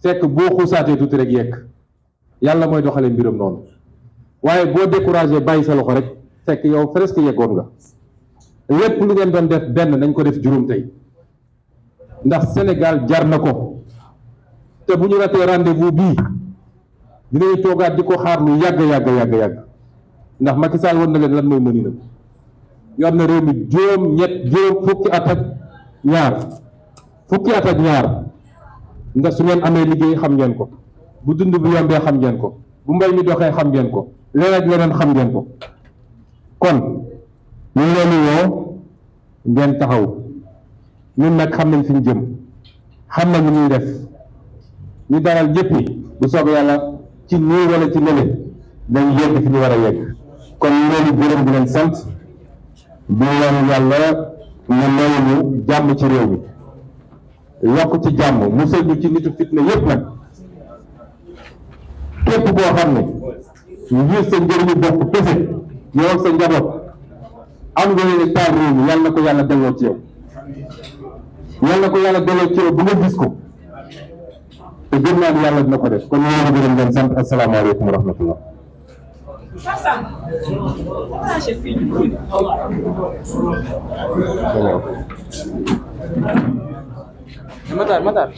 fekk boo xuusaatee tuuti rek yegg yàlla mooy doxalee mbiram noonu waaye boo découragé bàyyi sa loxo rek fekk yow presque yeggoon nga lépp lu ngeen doon def benn nañ ko def juróom tey ndax Sénégal jar na ko te bu ñu ratee rendez-vous bii dinañu toogaat di ko xaar lu yàgg ndax Macky Sall woon na leen lan mooy mëninam yor na réew mi juróom fukki at ak ñaar ndax su ngeen amee liggéey xam ngeen ko bu dund bu yombee xam ngeen ko bu mbay mi doxee xam ngeen ko leneen xam ngeen ko kon ñu ngi leen di woo ngeen taxaw ñun nag xam nañ fi ñu jëm xam nañ ñuy def ñu dalal ñëpp bu soobee yàlla ci nii wala ci lële dañ yegg fi ñu war a yegg kon ñu leen di gërëm di leen sant di leen yàlla ñu may ñu jàmm ci réew mi yokk ci jàmm musal ñu ci nitu fitna yépp nag képp koo xam ne ngir sa njëriñu bopp kese yow ak sa njaboot am nga ne taal réew mi yàlla na ko yàlla delloo ci yow bu nga gis ko te gëm naa ni yàlla dina ko def kon ñu ngi gërëm leen sant asalaamaaleykum wa rahmatullah. Matar.